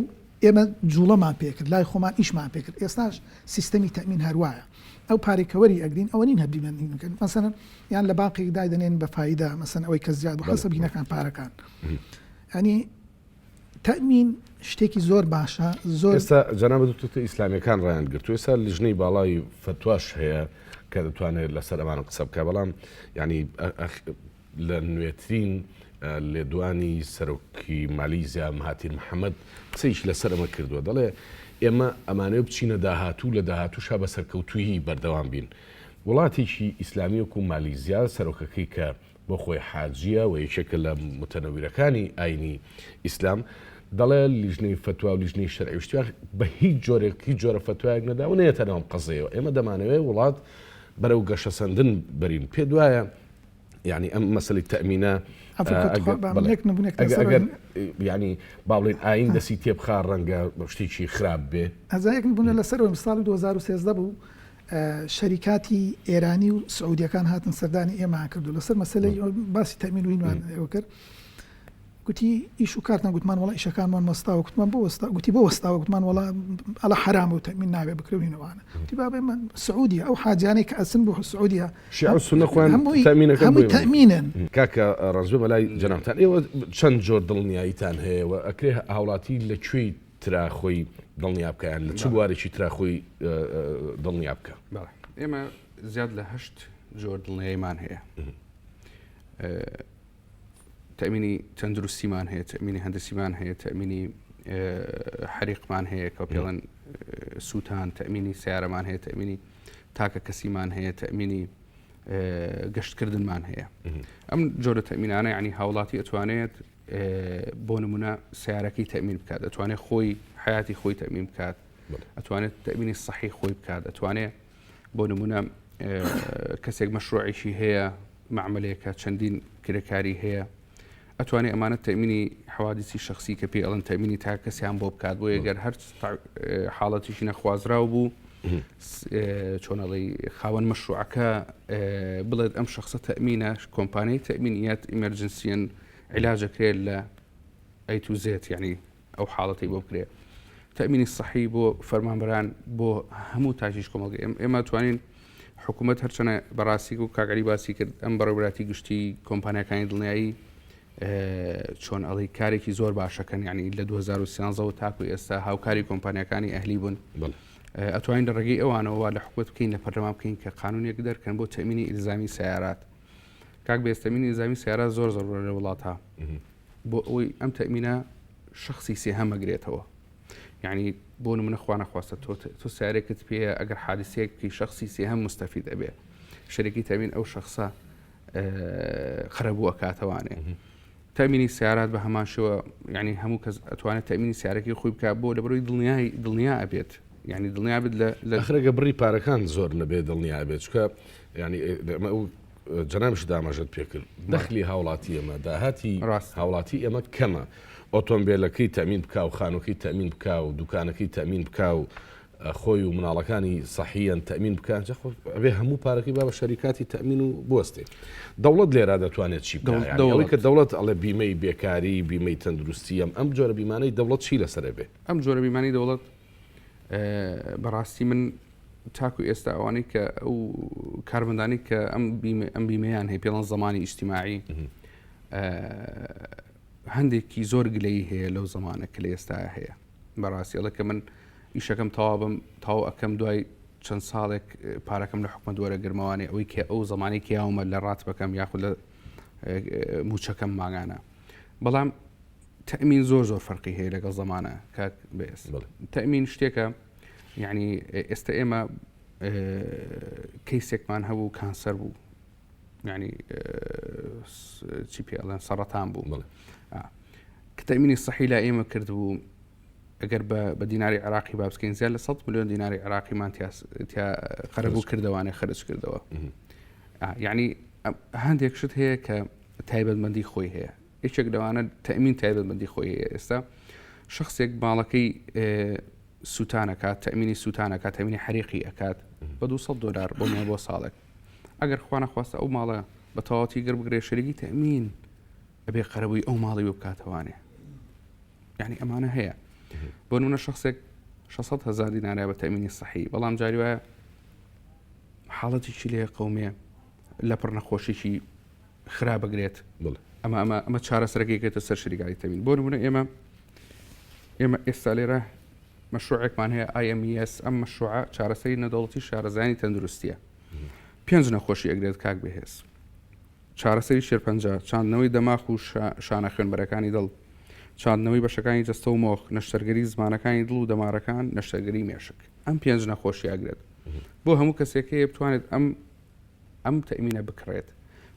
ئێمە جوڵەمان پێکرد لای خۆمان ئیشمان پێکرد ئێستاش سیستەمی تەئمین هەر وایە ئەو پارەی کە وەری ئەگرین ئەوە نین هەر بیبەن هین بکەن مەسەلەن یان لە بانقێک دایدەنێن بە فایدە مەسەن ئەوەی کە زیاد بوو حەسەب هینەکان پارەکان ئەنی تەئمین شتێکی زۆر باشە زۆر ئێستا جەنابت وتت ئیسلامیەکان ڕایان گرتو ئێستا لیژنەی باڵای فەتواش هەیە کە دەتوانێت لەسەر ئەمانە قسە بکە بەڵام یعنی لە نوێترین لێدوانی سەرۆکی مالیزیا مهاتیر محەمەد قسەیەکی لەسەر ئەمە کردووە، دەڵێ ئێمە ئەمانەوێ بچینە داهاتوو، لە داهاتووشا بە سەرکەوتوویی بەردەوام بین. وڵاتێکی ئیسلامی وەکو مالیزیا سەرۆکەکەی کە بۆ خۆی حاجییە و یەکێکە لە متەنەویرەکانی ئاینی ئیسلام، دەڵێ لیژنەی فەتوا و لیژنەی شەرعی و شتیان بە هیچ جۆرێک هیچ جۆرە فەتوایەک نەداوە نەیەتە ناو ئەم قەزیەوە. ئێمە دەمانەوێ وڵات بەرەو گەشەسەندن بەرین. پێت وایە یعنی ئەم مەسەلی تەمینە ئەگەر ینی با بڵێن ئاین دەسی تێبخا ڕەنگە شتێکی خراپ بێ ئەزایەک بوونە لەسەر ساڵی 2013 بوو شەریکاتی ئێرانی و سعودیەکان هاتن سەردانی ئێمە کردو لەسەر مەسلەی باسی تەمین وینوان کرد گوتی ئیش و کارتان گوتمان وەڵا ئیشەکانمان وەستاوە گوتمان بۆ وەستا گوتی بۆ وەستاوە گوتمان وەڵا ئەڵە حەرامە و تەمین نابێ بکرێ و هینەوانە گوتی بابێ من سعودیە ئەو حاجیانەی کە ئەچن بۆ سعودیە شیعە و سوننە خۆیان هەمووی تەمینەکەن هەمووی بۆ ئێمە. تەمینن. کاکە ڕەنج بە لای جەنابتان ئێوە چەند جۆر دڵنیاییتان هەیە و ئەکرێ هاوڵاتی لە کوێی ترا خۆی دڵنیا بکا یان لە چ بوارێکی ترا خۆی دڵنیا بکا؟ بەڵێ ئێمە زیاد لە هەشت. جۆر دڵنیاییمان هەیە. تەمینی تەندروستیمان هەیە، تەمینی هەندسیمان هەیە، تەمینی حریقمان هەیە کە پێڵەن سووتان، تەمینی سیارەمان هەیە، تەمینی تاکە کەسیمان هەیە، تەمینی گەشتکردنمان هەیە. ئەم جۆرە تەمینانە یعنی هاوڵاتی ئەتوانێت بۆ نمونە سیارەکەی تەمین بکات، ئەتوانێت خۆی حیاتی خۆی تەمین بکات، ئەتوانێت تەمینی سەحی خۆی بکات، ئەتوانێت بۆ نمونە کەسێک مەشروعێکی هەیە مەعملێکە چەندین کرێکاری هەیە ئەتوانێت ئەمانە تەمینی حوادیسی شخصی کە پێی ئەڵەن تەمینی تا کەسیان بۆ بکات بۆ یەگەر هەر حاڵەتیشی نەخوازراو بوو چۆنەڵی خاوەن مەشروعەکە بڵێت ئەم شخصە تەمینە کۆمپانیای تەمینیات ئیمەرجنسیەن علاجەکرێت لە ئەی تو زێت یعنی ئەو حاڵەتەی بۆ بکرێ تەمینی سەحی بۆ فەرمانبەران بۆ هەموو تاکیش کۆمەڵگە ئێمە توانین حکوومەت هەرچەنە بەڕاستی و کاگەری باسی کرد ئەم بەڕێوەبەراتی گشتی کۆمپانیەکانی دڵنیایی چۆن ئەڵی کارێکی زۆر باشەکەن ینی لە 2013ەوە تاکو ئێستا هاوکاری کۆمپانیەکانی ئەهلی بوون ئەتوانین لە ڕێگەی ئەوانەوە لە حکوومەت بکەین لە پەرلەمان بکەین کە قانونێک دەرکەن بۆ تەمینی ئیلزامی سیارات کاک بێستەمینی ئیلزامی سیارات زۆر زۆر لە وڵاتە بۆ ئەوەی ئەم تەئمینە شەخسی سێهەم ئەگرێتەوە یعنی بۆ نمونە خوا نەخواستە تۆ تۆ سیارێکت پێیە ئەگەر حادیسەیەک بکەی شەخسی سێهەم مستەفید ئەبێ شەرێکی تەمین ئەو شەخسە قەرەبوو ئەکاتەوانێ تەمینی سیارات بە هەمان شێوە یعنی هەموو کەس ئەتوانێت تەمینی سیارەکەی خۆی بکات بۆ لەبەرەوەی دڵنیای دڵنیا ئەبێت یعنی دڵنیا بێت لە لە ئەخرەگە بڕی پارەکان زۆر نەبێ دڵنیا بێت چکە یعنی ئەمە ئەو جەنابیشت ئاماژەت پێکرد دەخلی هاوڵاتی ئێمە داهاتی هاوڵاتی ئێمە کەمە ئۆتۆمبیلەکەی تەمین بکا و خانوەکەی تەمین بکا و دوکانەکەی تەمین بکا و خۆی و مناڵەکانی سەحیەن تەمین بکە ئەبێ هەموو پارەکەی با بە شەریکاتی تەمین و بوەستێ دەوڵەت لێرا دەتوانێت چی بکات کە دەوڵەت ئەڵێ بیمەی بێکاری بیمەی تەندروستی ئەم ئەم جۆرە بیمانەی دەوڵەت چی لەسەر بێ ئەم جۆرە بیمانی دەوڵەت بەڕاستی من تاکو ئێستا ئەوانەی کە ئەو کارمەندانی کە ئەم ئەم بیمەیان هەیە پێڵەن زمانی ئیجتیماعی هەندێکی زۆر گلەی هەیە لەو زمانە کە لە ئێستا هەیە بەڕاستی ئەڵێ کە من ئیشەکەم تەواو بم تەواو ئەەکەم دوای چەند ساڵێک پارەکەم لە حکومەت وەرەگرمەوانێ ئەوەی کە ئەو زمانی کیاومە لە ڕات بەکەم یاخود لە موچەکەم ماگانە بەڵام تەئمین زۆر زۆر فەرقی هەیە لەگەڵ زەمانە کاک بێس تەئمین شتێکە یعنی ئێستا ئێمە کەیسێکمان هەبوو کانسەر بوو یعنی چی پێ ئەڵێن سەڕەتان بوو کە تەمینی سەحی لا ئێمە کرد بوو ئەگەر بە دیناری عراقی بابسکەین زیاد لە 100 میلیۆن دیناری عراقیمان تیا قەرەبوو کردوانێ خرج کردەوە یعنی هەندێک شت هەیە کە تایبەتمەندی خۆی هەیە یەکێک لەوانە تەئمین تایبەتمەندی خۆی هەیە ئێستا شخصێک ماڵەکەی سووتان ئەکات تەئمینی سووتان ئەکات تەمینی حریقی ئەکات بە 200 دلار بۆ بۆ ساڵێک ئەگەر خوانە خواستە ئەو ماڵە بە تەواوەتی گەر بگرێ شەریکی تەمین ئەبێ قەرەبووی ئەو ماڵی بکاتەوانێ یعنی ئەمانە هەیە بۆ نمونە شخصێک 600 هزار دینارە بە تەمینی سەحی بەڵام جاری وایە حاڵەتێکی لێ قومێ لە پڕ نەخۆشیی خراپ بگرێت ئەمە ئەمە ئەمە چارەسەرەکەی کێتە سەر شریکانی تەمین بۆ نمونە ئێمە ئێمە ئێستا لێرە مەشروعێکمان هەیە IMES ئەم مەشروعە چارەسەری نەدەوڵەتی شارەزایانی تەندروستیە پێنج نەخۆشی ئەگرێت کاک بەهێز چارەسەری شێرپەنجە چاندنەوەی دەماخ و شانە خوێنبەرەکانی دڵ چاندنەوەی بەشەکانی جەستە و مۆخ نەشتەرگەری زمانەکانی دڵ و دەمارەکان نەشتەرگەری مێشک ئەم پێنج نەخۆشی ئەگرێت بۆ هەموو کەسێک هەیە بتوانێت ئەم ئەم تەئمینە بکڕێت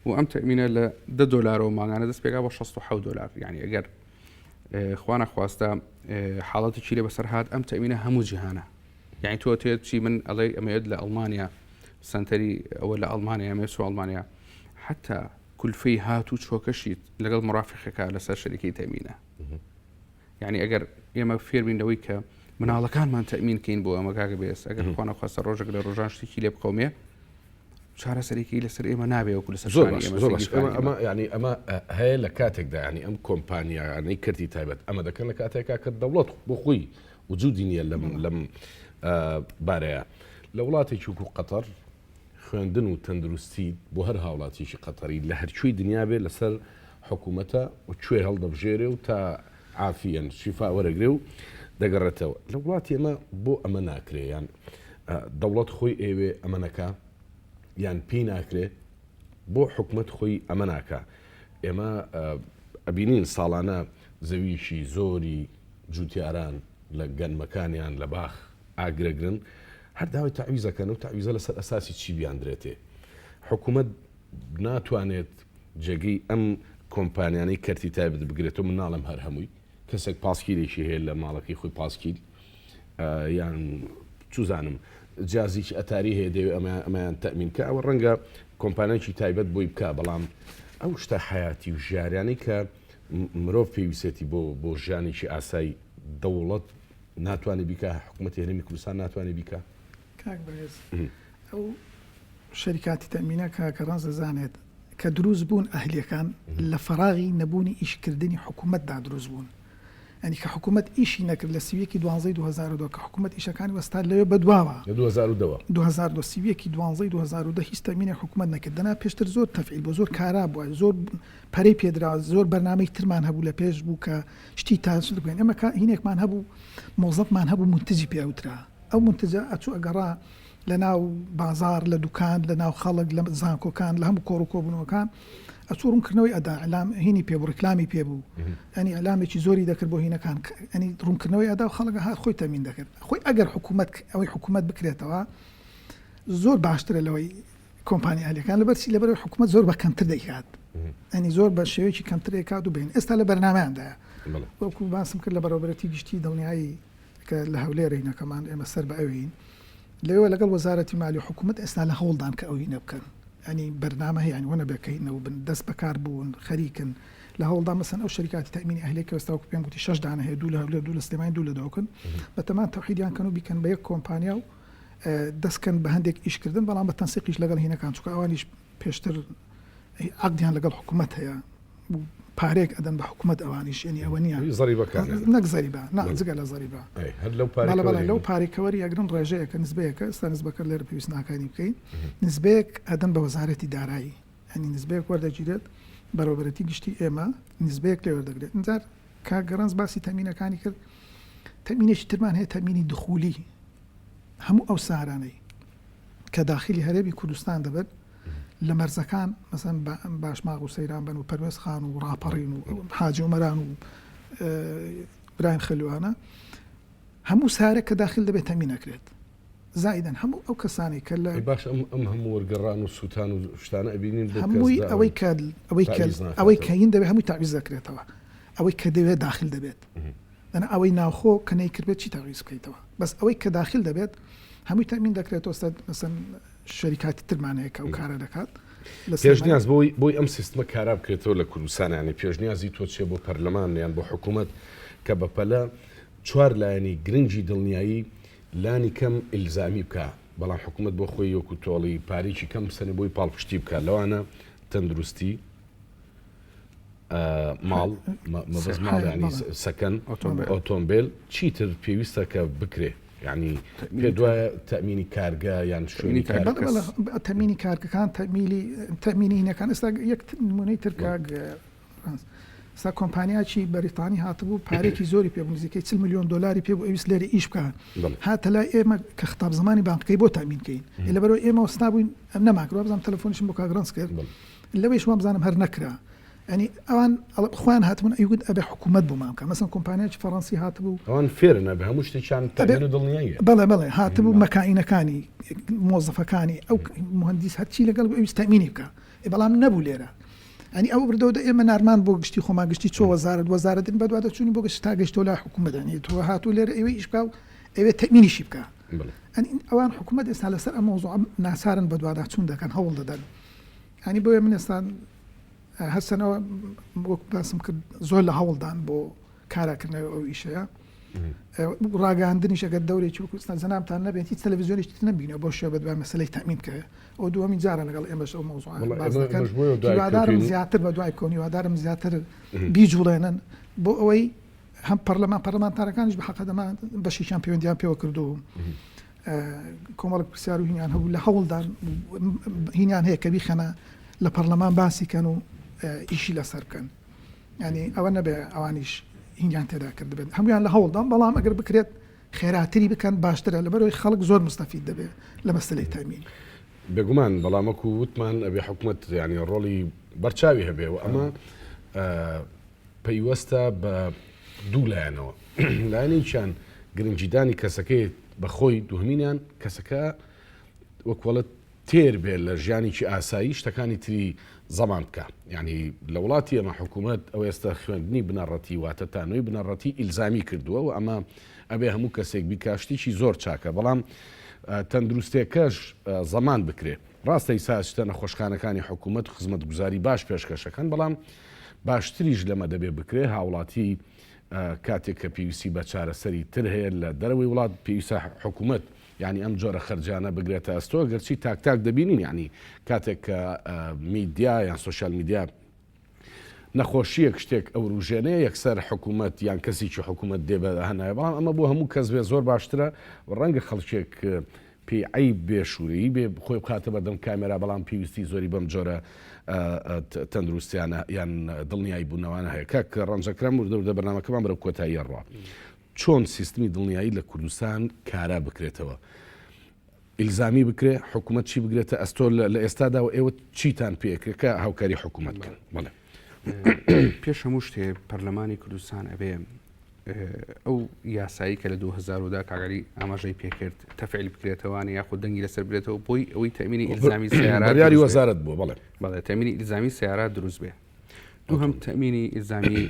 و ئەم تەئمینە لە دە دۆلارەوە مانگانە دەست پێکا بۆ 67 دۆلار یعنی ئەگەر خوانە خواستە حاڵەتێکی لێ بەسەر هات ئەم تەئمینە هەموو جیهانە یعنی تۆ تێت چی من ئەڵێ ئەمەوێت لە ئەڵمانیا سنتەری ئەوە لە ئەڵمانیا ئەمەوێت چۆ ئەڵمانیا حتا کولفەی هات و چۆکەشیت لەگەڵ مرافقەکە لەسەر شەریکەی تەمینە یعنی ئەگەر ئێمە فێربین لەوەی کە مناڵەکانمان تەمین کەین بۆ ئەمە کاکە بێس ئەگەر خوا نەخواستە ڕۆژێک لە ڕۆژان شتێکی لێ بقەومێ چارەسەرێکی لەسەر ئێمە نابێ وەکو لەسەر زۆر باش زۆر باش ئەمە ئەمە یعنی ئەمە هەیە لە کاتێکدا یعنی ئەم کۆمپانیانەی کردی تایبەت ئەمە دەکەن لە کاتێکا کە دەوڵەت بۆ خۆی وجودی نییە لەم لەم بارەیە لە وڵاتێکی وەکو قەتەر خوێندن و تەندروستی بۆ هەر هاوڵاتیەکی قەتەری لە هەرکوێی دنیا بێ لەسەر حکوومەتە و کوێ هەڵدەبژێرێ و تا عافیەن شیفا وەرەگرێ و دەگەڕێتەوە لە وڵاتی ئێمە بۆ ئەمە ناکرێ یان دەوڵەت خۆی ئەیەوێ ئەمە نەکا؟ یان پێی ناکرێ؟ بۆ حکومەت خۆی ئەمە ناکا؟ ئێمە ئەبینین ساڵانە زەوییەکی زۆری جوتیاران لە گەنمەکانیان لە باخ ئاگرەگرن، هەر داوای تەعویز ئەکەن، ئەو تەعویزە لەسەر ئەساسی چی بیاندرێتێ؟ حکومەت ناتوانێت جێگەی ئەم کۆمپانیانەی کەرتی تایبەت بگرێتەوە، من ناڵێم هەر هەمووی، کەسێک پاسکیلێکی هەیە لە ماڵەکەی خۆی پاسکیل یان چوزانم جازێکی ئەتاری هەیە دەوێت ئەمە ئەمەیان تەمین کە ئەوە ڕەنگە کۆمپانیایکی تایبەت بۆی بکە بەڵام ئەو شتە حیاتی و ژیاریانەی کە مرۆڤ پێویستێتی بۆ بۆ ژیانێکی ئاسایی دەوڵەت ناتوانێت بیکە حکوومەتی هەرێمی کوردستان ناتوانێت بیکە کاک بەڕێز ئەو شەریکاتی تەمینە کاکە ڕەنج دەزانێت کە دروست بوون ئەهلیەکان لە فەراغی نەبوونی ئیشکردنی حکوومەتدا دروست بوون یانی کە حکوومەت ئیشی نەکرد لە 31 دوانزەی 2002 کە حکوومەت ئیشەکانی وەستا لەوێ بەدواوە لە 2010 وە. 2002 31 دوانزەی 2010 هیچ تەمینێک حکوومەت نەکرد دەنا پێشتر زۆر تەفعیل بوو زۆر کارا بووە زۆر پەرەی پێدرا زۆر بەرنامەی ترمان هەبوو لە پێش بوو کە شتی تاس بکەین ئێمە هینێکمان هەبوو مۆزەفمان هەبوو مونتجی پێ ئەوترا ئەو مونتجە ئەچوو ئەگەڕا لە ناو بازاڕ، لە دوکان، لە ناو خەڵک، لە زانکۆکان، لە هەموو کۆڕ و کۆبوونەوەکان ئەچوو ڕوونکردنەوەی ئەدا، ئیعلام هینی پێ بوو، ڕیکلامی پێ بوو، یانی ئیعلامێکی زۆری دەکرد بۆ هینەکان، یانی ڕوونکردنەوەی ئەدا و خەڵک ئەهات خۆی تەمین دەکرد. خۆی ئەگەر حکوومەت ئەوەی حکوومەت بکرێتەوە زۆر باشترە لەوەی کۆمپانیا ئەهلیەکان، لەبەر چی؟ لەبەرئەوەی حکوومەت زۆر بە کەمتر دەیکات، یانی زۆر بە شێوەیەکی کەمتر دەیکات و بەین ئێستا لە بەرنامەیاندایە. وەکوو باسم کرد لە بەڕێوەبەرێتی گشتی دڵنیایی کە لە هەولێر هینەکەمان ئێمە سەر بە ئەوێین لەوێوە لەگەڵ وەزارەتی مالی و حکوومەت ئێستا لە هەوڵدان کە ئەو هینە بکەن ینی بەرنامە هەیە ینی وەنەبێ کە هینە بن دەست بەکار بوون خەریکن لە هەوڵدا مەسەن ئەو شەریکاتی تەئمینی ئەهلیە کە ئێستا وەکو پێم گوتی شەش دانە هەیە دوو لە هەولێر دوو لە سلێمانی دوو لە دهۆکن بەتەمان تەوحیدیان کەن و بیکەن بە یەک کۆمپانیا و دەستکەن بە هەندێک ئیشکردن بەڵام بە تەنسیقیش لەگەڵ هینەکان چونکە ئەوانیش پێشتر عەقدیان لەگەڵ حکوومەت هەیە پارەیەک ئەدەن بە حکومەت ئەوانیش یعنی ئەوە نییە زەریبەکان نەک زەریبە نا جگە لە زەریبە هەر لەو پارەی بەڵێ لەو پارەی کەوەری ئەگرن ڕێژەیەکە نسبەیەکە ئێستا نسبەکە لێرە پێویست ناکانی بکەین نسبەیەک ئەدەن بە وەزارەتی دارایی یعنی نسبەیەک وەردەگیرێت بەڕێوەبەرێتی گشتی ئێمە نسبەیەک لێ وەردەگرێت ئینجار کاک گەڕەنج باسی تەمینەکانی کرد تەمینێکی ترمان هەیە تەمینی دخولی هەموو ئەو سارانەی کە داخلی هەرێمی کوردستان دەبن لە مەرزەکان مەسەن باشماغ و سەیران بن و پەروێز خان و ڕاپەڕین و حاجی عومەران و برایم خەلوانە هەموو سارە کە داخل دەبێت تەمین نەکرێت زائیدەن هەموو ئەو کەسانی کە لە باش ئەم ئەم هەموو وەرگەڕان و سووتان و شتانە ئەبینین هەمووی ئەوەی کە ئەوەی کە ئەوەی کە هین دەبێت هەمووی تەعویز دەکرێتەوە ئەوەی کە دەوێت داخل دەبێت دەنا ئەوەی ناوخۆ کە نەیکردبێت چی تەعویز بکەیتەوە بەس ئەوەی کە داخل دەبێت هەمووی تەمین دەکرێتەوە مەسەن شەریکاتی ترمان هەیە کە ئەو کارە دەکات. پێشنیاز بۆی بۆی ئەم سیستمە کارا بکرێتەوە لە کوردستان یانی پێشنیازی تۆ چیە بۆ پەرلەمان یان بۆ حکوومەت کە بەپەلە چوار لایەنی گرنگی دڵنیایی لانی کەم ئیلزامی بکا بەڵام حکوومەت بۆ خۆی وەکو تۆڵی پارێکی کەم بسەنێ بۆی پاڵپشتی بکا لەوانە تەندروستی ماڵ مەبەست ماڵ یانی سەکەن ئۆتۆمبێل چیتر پێویستە کە بکرێ یعنی پێ دوایە تەمینی کارگە یان شوێنی تەمینی کارگەکان تەمیلی تەمینی هینەکان ئێستا یەک نمونەی تر کاک سا کۆمپانیاکی بەریتانی هاتبوو پارێکی زۆری پێ بوو نزیکەی 40 میلیۆن دلاری پێ بوو ئەویست لێرە ئیش بکە هاتە لای ئێمە کە خطاب زمانی بانقەکەی بۆ تامین کەین لەبەرەوە ئێمە وەستا بووین نەماکرا بزانم تەلەفۆنیشم بۆ کاک ڕەنج کرد لەوەیش وابزانم هەر نەکرا یانی ئەوان خۆیان هاتبوون ئەیگوت ئەبێ حکوومەت بۆمان بکا مەسەن کۆمپانیایەکی فەڕەنسی هاتبوو ئەوان فێرن ئەبێ هەموو شتێکیان تەئمین و دڵنیاییە بەڵێ بەڵێ هاتبوو مەکائینەکانی مۆزەفەکانی ئەو مهندیس هەرچی لەگەڵ بوو ئەویست تەئمینی بکا بەڵام نەبوو لێرە ئەنی ئەو بردەوە دە ئێمە نارمان بۆ گشتی خۆمان گشتی چۆ وەزارەت وەزارەتن بەدوادەچوونی بۆ گشت تا گەشتەوە لای حکوومەت ئەنی تۆ هاتوو لێرە ئەوێ ئیش بکا و ئەوێ تەئمینیشی بکا ئەنی ئەوان حکوومەت ئێستا لەسەر ئەم مەوزوعە ناچارن بەدواداچوون دەکەن هەوڵ دەدەن یانی بۆیە من ئێستا هەرچەنەوە وەک باسم کرد زۆر لە هەوڵدان بۆ کاراکردنەوە ئەو ئیشەیە ڕاگەاندنیش ئەگەر دەورێکی وەکو جەنابتان نەبێت هیچ تەلەڤیزیۆنێکی تر نەبینەوە بۆ شێوە بەدوای مەسەلەی تەئمین بکەوێت ئەو دووەمین جارە لەگەڵ ئێمەش ئەو مەوزوعە باس دەکەن هیوادارم زیاتر بە دوای بکەون هیوادارم زیاتر بیجوڵێنن بۆ ئەوەی هەم پەرلەمان پەرلەمانتارەکانیش بە حەقە دەما بەشێکیان پەیوەندیان پێوە کردو کۆمەڵک پرسیار و هینیان هەبوو لە هەوڵدان هینیان هەیە کە بیخەنە لە پەرلەمان باسی کەن و ئیشی لەسەر بکەن ینی ئەوە نەبێ ئەوانیش هینیان تێدا کردبێت هەمویان لە هەوڵدان بەڵام ئەگەر بکرێت خێراتری بکەن باشترە لەبەرەوەی خەڵک زۆر مستەفید دەبێت لە مەسلەی تەمین. بێگومان بەڵام وەکو وتمان ئەبێ حکومەت یانی ڕۆڵی بەرچاوی هەبێ و ئەمە پەیوەستە بە دوو لایەنەوە لایەنێکیان گرنگیدانی کەسەکەی بە خۆی دوهمینیان کەسەکە وەکوڵت تێر بێ لە ژیانێکی ئاسایی شتەکانی تری زەمان بکە یعنی لە وڵاتی ئەمە حکوومەت ئەو ئێستا خوێندنی بنەڕەتی واتە تانۆی بنەڕەتی ئیلزامی کردووە و ئەمە ئەبێ هەموو کەسێک بیکا شتێکی زۆر چاکە بەڵام تەندروستێکەش زەمان بکرێ ڕاستە ئیسا ئەچتە نەخۆشخانەکانی حکوومەت خزمەتگوزاری باش پێشکەشەکەن بەڵام باشتریش لەمە دەبێ بکرێ هاوڵاتی کاتێک کە پێویستی بە چارەسەری تر هەیە لە دەرەوەی وڵات پێویستە حکوومەت یعنی ئەم جۆرە خەرجانە بگرێتە ئەستۆ گەرچی تاک تاک دەبینین یعنی کاتێک کە میدیا یان سۆشیال میدیا نەخۆشییەک شتێک ئەوروژێنێ یەکسەر حکوومەت یان کەسێکی حکوومەت دێ بە هەنایە بەڵام ئەمە بۆ هەموو کەس بێ زۆر باشترە و ڕەنگە خەڵکێک پێی عەیب بێ شوورەیی بێ خۆی بخاتە بەردەم کامێرا بەڵام پێویستی زۆری بەم جۆرە تەندروستیانە یان دڵنیایی بوونەوانە هەیە کاک ڕەنجەکرم وردە وردە بەرنامەکەمان بەرەو کۆتایی ڕوا چۆن سیستمی دڵنیایی لە کوردستان کارا بکرێتەوە ئیلزامی بکرێ حکومەت چی بگرێتە ئەستۆ لە ئێستادا و ئێوە چیتان پێ ئەکرێ کە هاوکاری حکومەت بکەن؟ بەڵێ. پێش هەموو شتێ پەرلەمانی کوردستان ئەبێ ئەو یاسایی کە لە 2000دا کاک عەلی ئاماژەی پێکرد تەفعیل بکرێتەوانە یاخود دەنگی لەسەر برێتەوە بۆی ئەوەی تەمینی ئیلزامی سیارات بڕیاری وەزارەت بووە بەڵێ بەڵێ تەمینی ئیلزامی سیارات دروست بێ دووهەم تەمینی ئیلزامی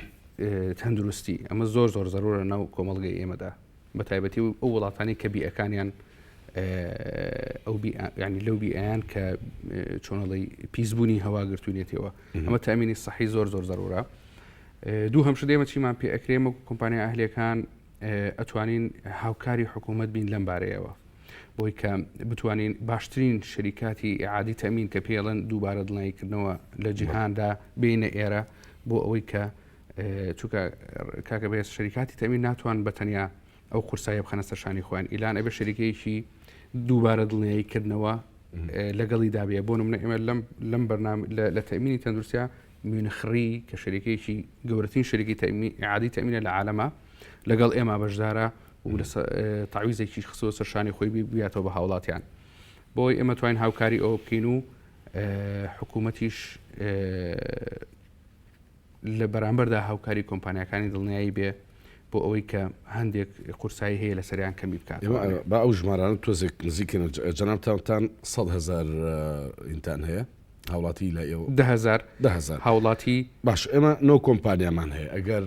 تەندروستی ئەمە زۆر زۆر زەرورە ناو کۆمەڵگەی ئێمەدا بە تایبەتی ئەو وڵاتانی کە بیئەکانیان ئەو ینی لەو بیئەیان کە چۆنەڵی پیسبوونی هەوا گرتوونێتەوە ئەمە تامینی سەحی زۆر زۆر زەرورە دوو هەمشە دێمە چیمان پێ ئەکرێمە کۆمپانیا ئەهلیەکان ئەتوانین هاوکاری حکوومەت بین لەم بارەیەوە بۆی کە بتوانین باشترین شەریکاتی ئیعادی تەمین کە پێڵەن دووبارە دڵنیکردنەوە لە جیهاندا بینە ئێرە بۆ ئەوەی کە چونکە کاکە بەهێز شەریکاتی تەمین ناتوان بە تەنیا ئەو قورسایە بخەنە سەر شانی خۆیان ئیلان ئەبێ شەریکەیەکی دووبارە دڵنیایی کردنەوە لەگەڵی دابێ بۆ منە ئێمە لەم لەم بەرنام لە تەمینی تەندروستیا میونخڕی کە شەریکەیەکی گەورەترین شەریکی تەمی عادی تەمینە لە عالەمە لەگەڵ ئێمە بەشدارە و لە تاویزێکی خستووە سەر شانی خۆی بیاتەوە بە هاوڵاتیان بۆی ئێمە توانین هاوکاری ئەوە بکەین و حکوومەتیش لە بەرامبەردا هاوکاری کۆمپانیاکانی دڵنیایی بێ بۆ ئەوەی کە هەندێک قورسایی هەیە لەسەریان کەمی بکات. با ئەو ژمارانە تۆزێک نزیکن جەنابتان 100 هەزار ئینتان هەیە هاوڵاتی لای ئێوە 10هزار 10هزار هاوڵاتی باش ئێمە نۆ کۆمپانیامان هەیە ئەگەر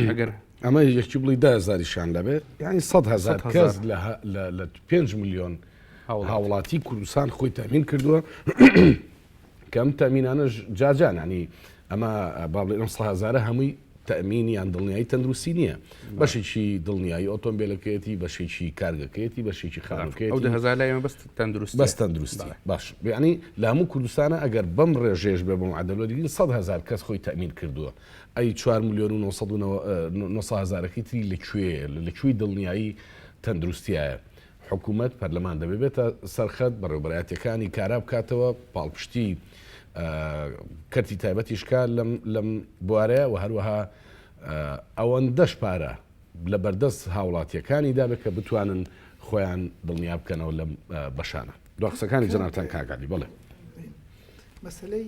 ئەگەر ئەمە یەکی بڵی 10 هەزاریشان لەبێت یعنی 100 هەزار کەس لە 5 میلیۆن هاوڵاتی کوردستان خۆی تامین کردووە کە ئەم تەئمینانەش جاجان یانی ئەمە با بڵێین ئەم سەهەزارە هەمووی تەئمین یان دڵنیایی تەندروستی نییە بەشێکی دڵنیایی ئۆتۆمبیلەکەیەتی بەشێکی کارگەکەیەتی بەشێکی خانووکەیەتی ئەو 10 هەزار لای ئێمە بەس تەندروستی بەس تەندروستی باش یعنی لە هەموو کوردستانە ئەگەر بەم ڕێژەیەش بێ بەم عەدەل وەرگرین 100 هەزار کەس خۆی تەئمین کردووە ئەی 4 ملیۆن و 900 هەزارەکەی تری لە کوێیە لە کوێی دڵنیایی تەندروستیایە حکومەت، پەرلەمان دەبێ بێتە سەر خەت، بەڕێوەبەرایەتیەکانی کارا بکاتەوە، پاڵپشتی کەرتی تایبەتیش کا لەم بوارەیە و هەروەها ئەوەندەش پارە لە بەردەست هاوڵاتیەکانی دابێت کە بتوانن خۆیان دڵنیا بکەنەوە لەم بەشانە. دوا قسەکانی جەنابتان کاک عەلی. بەڵێ. مەسەلەی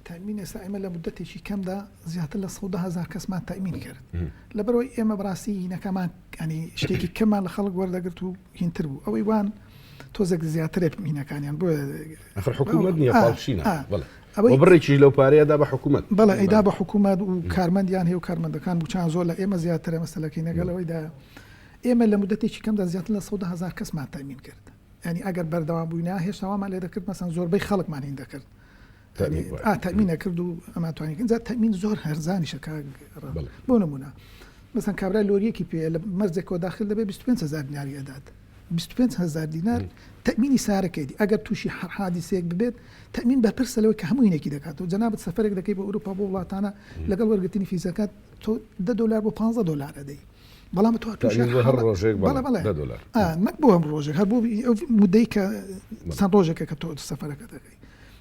تەئمین ئێستا ئێمە لە مودەتێکی کەمدا زیاتر لە 110 هەزار کەسمان تەئمین کرد لەبەرەوەی ئێمە بەڕاستی هینەکەمان ینی شتێکی کەمان لە خەڵک وەردەگرت و هینتر بوو ئەوەی وان تۆزێک زیاترێک هینەکانیان بۆ ئەخر حکوومەت نییە پاڵپشتینە بەڵێ ئەوەی بڕێکیش لەو پارەیە دا بە حکوومەت بەڵێ ئەیدا بە حکوومەت و کارمەندیان هەیە و کارمەندەکان مووچەیان زۆر لە ئێمە زیاترە مەسەلەکەی نەگەڵ ئەوەیدا ئێمە لە مودەتێکی کەمدا زیاتر لە 110 هەزار کەسمان تەئمین کرد ینی ئەگەر بەردەوام بووینە هێشتا وامان لێ دەکرد مەسەن زۆربەی خەڵکمان هین دەکرد تەئمین ئەکرد و ئەمانتوانی ئینجا تەئمین زۆر هەرزانیشە کاک بۆ نمونە مەسەن کابرا لۆریەکی پێ لە مەرجێکەوە داخل دەبێت 25 هزار دیناری ئەدات 25 هزار دینار تەئمینی سارەکەیتی ئەگەر تووشی هەر حادیسەیەک ببێت تەئمین بەرپرسە لەوەی کە هەموو هینێکی دەکات و جەنابت سەفەرێک دەکەی بۆ ئەوروپا بۆ وڵاتانە لەگەڵ وەرگرتنی فیزەکەت تۆ 10 دۆلار بۆ 15 دۆلار ئەدەی بەڵام تۆ تووشی هەر ڕۆژێک بەڵێ بەڵێ دۆلار نەک بۆ هەم ڕۆژێک هەر بۆ مدەی کە چەند ڕۆژێکە کە تۆ سەفەرەکە دەکەی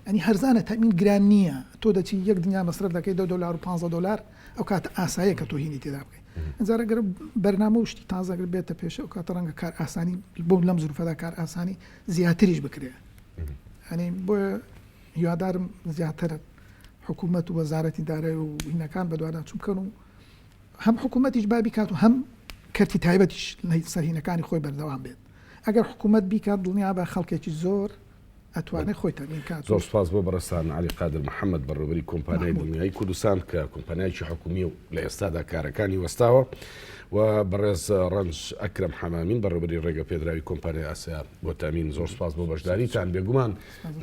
ئەنی هەرزانە تەمین گران نییە تۆ دەچی یەک دنیا مەسرەف دەکەی دە دۆلار و 15 دۆلار ئەو کاتە ئاساییە کە تۆ هینی تێدا بکەی ئەجارە گەر بەرنامە و شتی تازە گەر بێتە پێش ئەو کاتە ڕەنگە کار ئاسانی بۆ لەم زروفەدا کار ئاسانی زیاتریش بکرێ. ینی بۆیە هیوادارم زیاتر حکوومەت و وەزارەتی دارایی و هینەکان بەدوادا چوون بکەن و هەم حکوومەتیش با بیکات و هەم کەرتی تایبەتیش لەسەر هینەکانی خۆی بەردەوام بێت. ئەگەر حکوومەت بیکات دڵنیابە خەڵکێکی زۆر ئەتوانێت خۆی تەمین کات. زۆر سوپاس بۆ بەڕێزتان عەلی قادر محەمەد بەڕێوەبەری کۆمپانیای دڵنیایی کوردستان کە کۆمپانیایەکی حکومیە و لە ئێستادا کارەکانی وەستاوە و بەڕێز ڕەنج ئەکرەم حەمامین بەڕێوەبەری ڕێگە پێدراوی کۆمپانیای ئاسیا بۆ تەمین زۆر سوپاس بۆ بەشداریتان بێگومان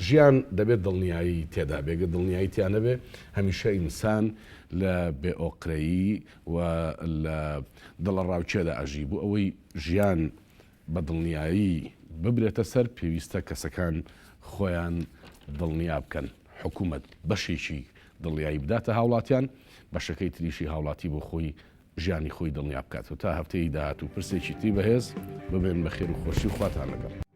ژیان دەبێت دڵنیایی تێدا بێ گەر دڵنیایی تیا نەبێ هەمیشە ئینسان لە بێ ئۆقرەیی و لە دڵەڕاوکێدا ئەژی بۆ ئەوەی ژیان بە دڵنیایی ببرێتە سەر پێویستە کەسەکان خۆیان دڵنیا بکەن، حکومەت بەشێکی دڵنیایی بداتە هاوڵاتیان، بەشەکەی تریشی هاوڵاتی بۆ خۆی ژیانی خۆی دڵنیا بکاتەوە. تا هەفتەی داهاتوو پرسێکی تری بەهێز، بمێنن بە خێر و خۆشی و خواتان لەگەڵ.